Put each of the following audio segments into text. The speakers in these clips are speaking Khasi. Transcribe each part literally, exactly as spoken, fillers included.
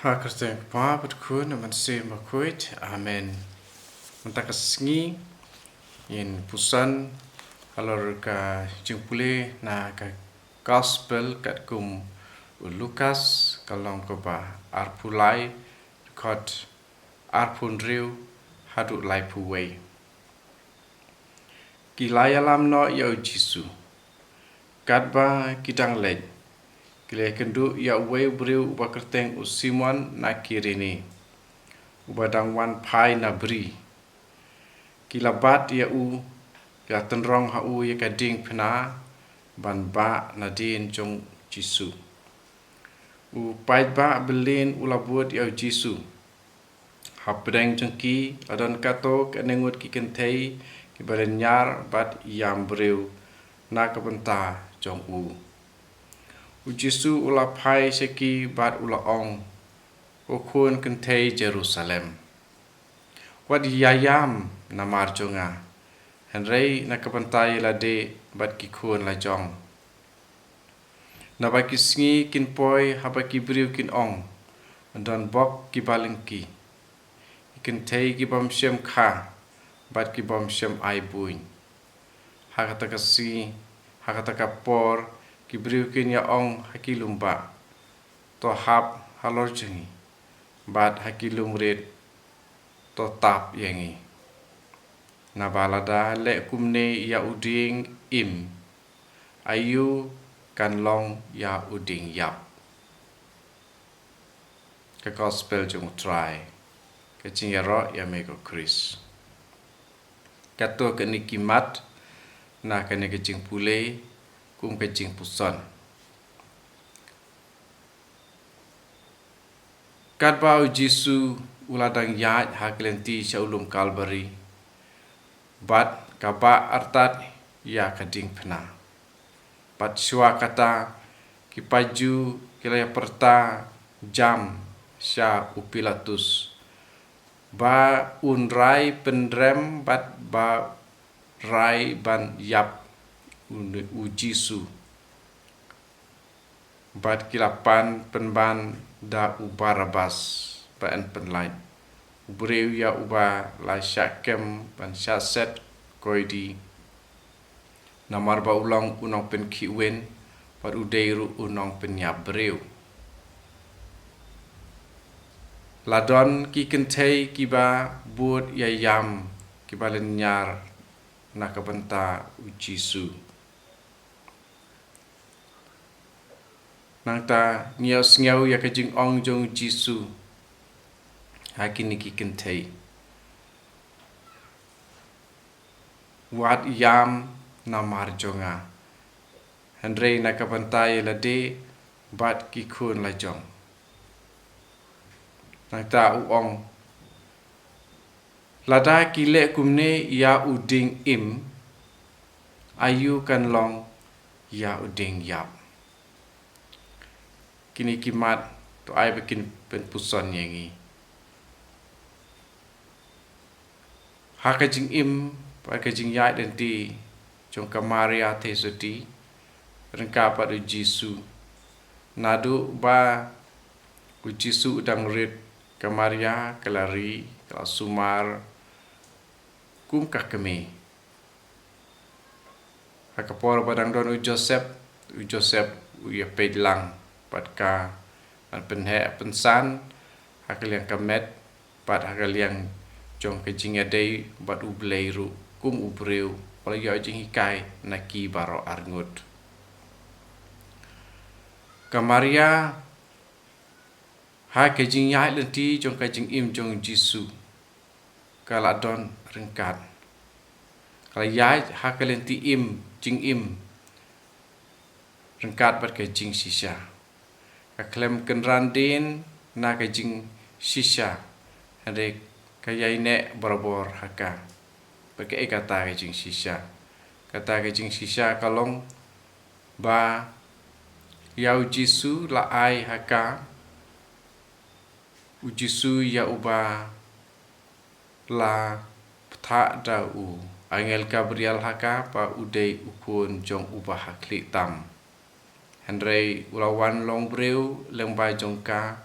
Ha ka kyrteng Kpa bad Khun bad Mynsiem Bakhuid. Amen. Mynta ka sngi ngin puson halor ka jingpule na ka Gospel katkum u Lukas, ka lynnong kaba arphew lai, dkhot arphew hynriew haduh laiphew wei. Ki la ïalam noh ïa u Jisu. Katba ki dang leit, ki la ïakynduh ïa uwei u briew uba kyrteng u Simon na Kirene, uba dang wan phai na bri. Ki la bat ïa u, ki la tynrong ha u ïa ka diengphna ban bah nadien jong u Jisu. U paidbah byllien u la bud ïa u Jisu. Hapdeng jong ki la don katto katne ngut ki kynthei kiba lynñiar bad ïam briew na ka bynta jong u. U Jisu u la phai sha ki bad u la ong, "Ko khun kynthei Jerusalem, wat ïaïam namar jong nga, hynrei na ka bynta ïa lade bad ki khun la jong. Naba ki sngi kin poi haba ki briew kin ong, 'Don bok kiba lyngkhi, ki kynthei ki bym shym kha bad ki bym shym ai buiñ.' Ha kata ka sngi, ha kata ka por, ki briew kin ïa ong ha ki lum bah, 'To hap halor jong ngi,' bad ha ki lum rit, 'To tap ïa ngi.' Naba lada leh kumne ïa u dieng im, aïu kan long ïa u dieng ïap?" Ka Gospel jong u Trai. Ka jingïaroh ïa me ko Khrist. Katto katne ki mat na kane ka jingpule kum ka jingpuson. Katba u Jisu u la dang ïaid ha ka lynti sha u lum Kalbari, bad ka bah artat ïa ka diengphna. Bad shuwa kata, ki paid Jiw ki la ïa pyrta jam sha u Pilatus, ba un rai pynrem bad ba rai ban ïap u, u Jisu. Bad ki la pan pynban da u Barabas ba yn pynlait, u briew ïa uba la shah kem ban shah set koidi. Namar ba u long u nongpynkhih win, bad u dei ruh u nongpynïap briew. La don ki kynthei kiba bud ïaïam, kiba lynñiar na ka bynta u Jisu. Nangta ngi ïohsngew ïa ka jingong jong u Jisu ha kine ki kynthei, "Wat ïam namar jong nga, hynrei na ka bynta ïa lade bad ki khun la jong." Nangta u ong, "Lada ki leh kumne ïa u dieng im, aïu kan long ïa u dieng ïap?" Kine ki mat to ai ba kin pynpuson ïa ngi. Ha ka jingim, ha ka jingïaid lynti jong ka Maria Theisotti ryngkat bad u Jisu, naduh ba u Jisu u dang rit, ka Maria ka la ri, ka la sumar kum ka kmie. Ha ka por ba dang don u Joseph, u Joseph u ïa peit lang bad ka, ban pynheh pynsan ha ka liang ka met bad ha ka liang jong ka jingïadei bad U Blei ruh, kum u briew ba la ïoh jinghikai na ki baroh arngut. Ka Maria, ha ka jingïaid lynti jong ka jingim jong u Jisu, ka la don ryngkat. Ka la ïaid ha ka lynti im, jingim ryngkat bad ka jingshisha. Ka khlem kynran dien na ka jingshisha, hynrei ka ïaineh barabor ha ka. Bad kaei kata ka jingshisha? Kata ka jingshisha ka long ba ïa u Jisu la ai ha ka, u Jisu ïa uba la bthah da u angel Gabriel ha ka ba u dei u khun jong Uba Hakhlieh tam. Hynrei u la wan long briew lyngba jong ka,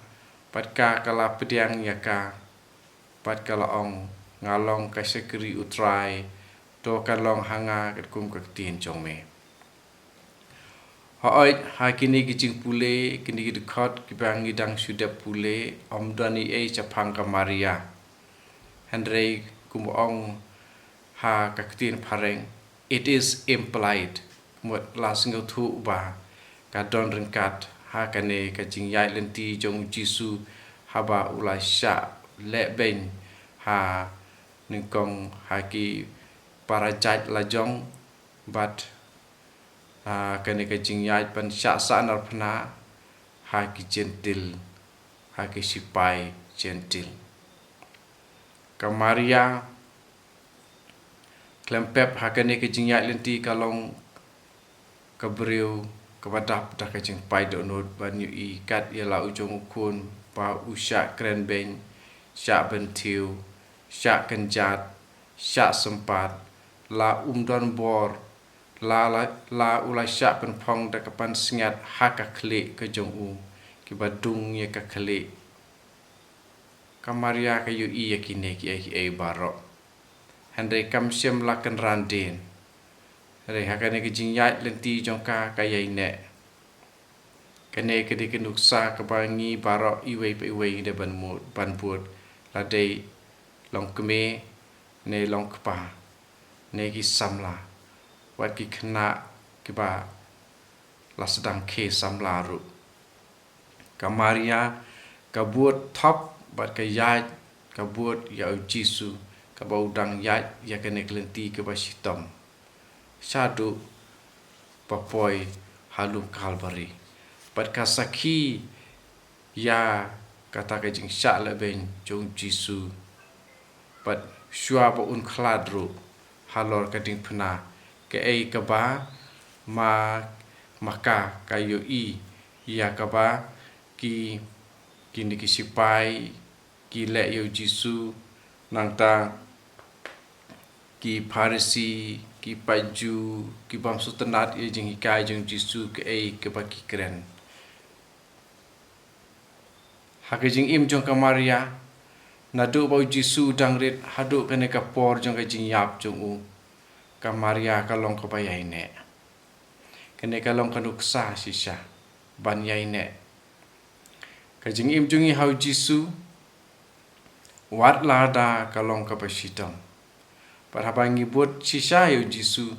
Bad ka ka la pdiang ïa ka, bad ka la ong, nga long ka shakri U Trai, to kan long ha nga katkum ka ktien jong me. Hooid, ha kine ki jingpule, kine ki dkhot kiba ngi dang shu dep pule, ym don ei ei shaphang ka Maria. Hynrei kumba ong ha ka ktien phareng, it is implied. Mut la sngewthuh ba ka don ryngkat ha kane ka jingïaid lynti jong U Jisu haba u la shah lehbeiñ ha nyngkong ha ki para jait lajong bad ha kane ka jingïaid ban shah sahnarphna ha ki Jentil, ha ki sipai Jentil. Ka Maria khlem pep ha kane ka jingïaid lynti ka long ka briew kaba dap da ka jingpait dohnud ban ïohi kat ïa la u jong u khun ba u shah krenbeiñ, shah bynthiew, shah kynjat, shah sympat, la um don bor, la, la, la u la shah pynphong da ka pansngiat ha ka khlieh ka jong u, kiba dung ïa ka khlieh. Ka Maria ka ïohi ïa kine kiei kiei baroh. Hynrei kam shym la kynran dien. Hynrei ha kane ka jingïaid lynti jong ka ka ïaineh. Kane ka dei ka nuksa kaba ngi baroh iwei pa iwei ngi dei ban mut, ban bud. La dei long kmie, ne long kpa, ne ki samla, wat ki khynnah kiba la sdang khie samla ruh. Ka Maria ka bud thop bad ka ïaid, ka bud ïa U Jisu, kaba u dang ïaid ïa kane ka lynti kaba shitom. Shaduh ba poi ha lum Kalbari. Bad ka sakhi ïa kata ka jingshah lehbeiñ jong U Jisu. Bad shuwa ba un khlad ruh halor ka diengphna, kaei kaba ma, ma ka ka ïohi ïa kaba ki, kine ki sipai ki leh ïa U Jisu, nangta ki Pharisi, ki paid Jiw, ki bym sngewtynnat ïa jinghikai jong U Jisu, kaei kaba ki kren. Ha ka jingim jong ka Maria, naduh ba U Jisu dang rit haduh kane ka por jong ka jingïap jong u, ka Maria ka long kaba ïaineh. Kane ka long ka nuksa shisha ban ïaineh. Ka jingim jong ngi ha U Jisu, wat lada ka long kaba shitom, bad haba ngi bud shisha ïa U Jisu,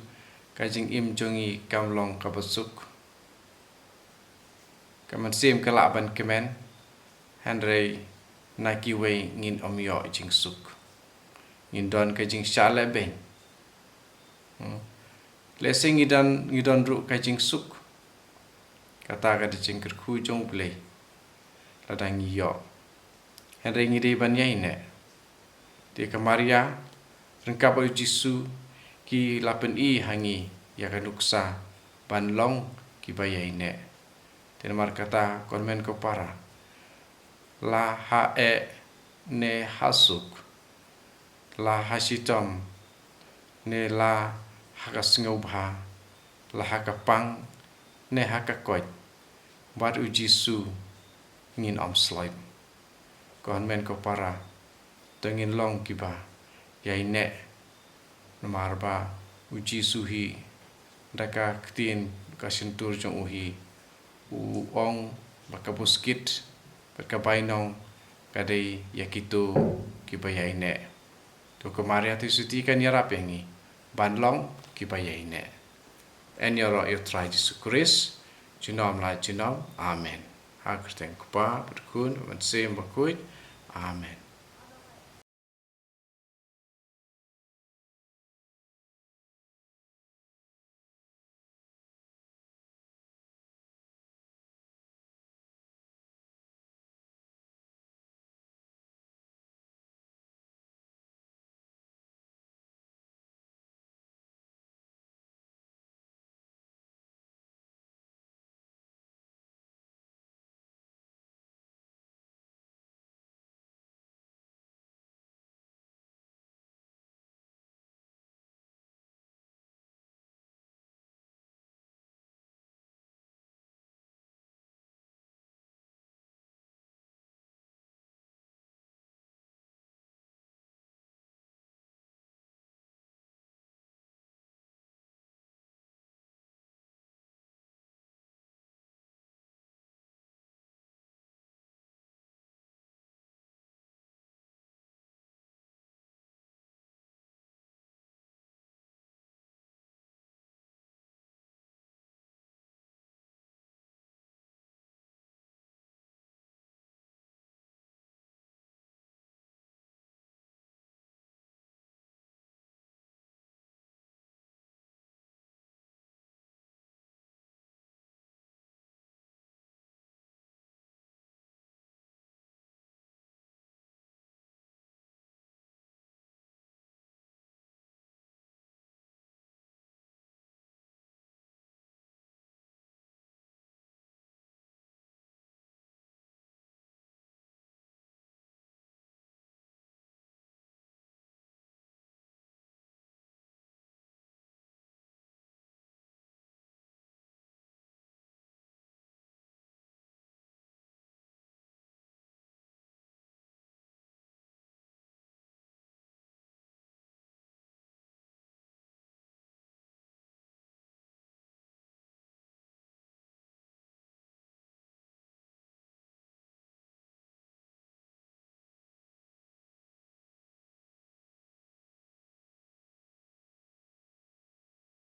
ka jingim jong ngi kam long kaba suk. Ka mynsiem ka lah ban kmen, hynrei na kiwei ngin ym ïoh jingsuk. Ngin don ka jingshah lehbeiñ. Hmm. Lehse ngi don, ngi don ruh ka jingsuk. Kata ka dei jingkyrkhu jong U Blei. Lada ngi ïoh. Hynrei ngi dei ban ïaineh. Te ka Maria, ryngkat bad U Jisu, ki la pyni ha ngi ïa ka nuksa ban long kiba ïaineh. Te namar kata, ko hynmen ko para, la ha eh ne ha suk, la ha shitom ne la ha ka sngewbha, la ha ka pang ne ha ka koit, bad U Jisu ngin ym slem. Ko hynmen ko para, to ngin long kiba ïaineh, namar ba U Jisu hi, da ka ktien ka shyntur jong u hi, u ong ba ka buskit bad ka bainong ka dei ïa kito kiba ïaineh. To ka Maria Theisotti kan ïarap ïa ngi ban long kiba ïaineh. Yn ïaroh ïa U Trai Jisu Khrist junom la junom. Amen. Ha ka kyrteng U Kpa bad U Khun bad U Mynsiem Bakhuid. Amen.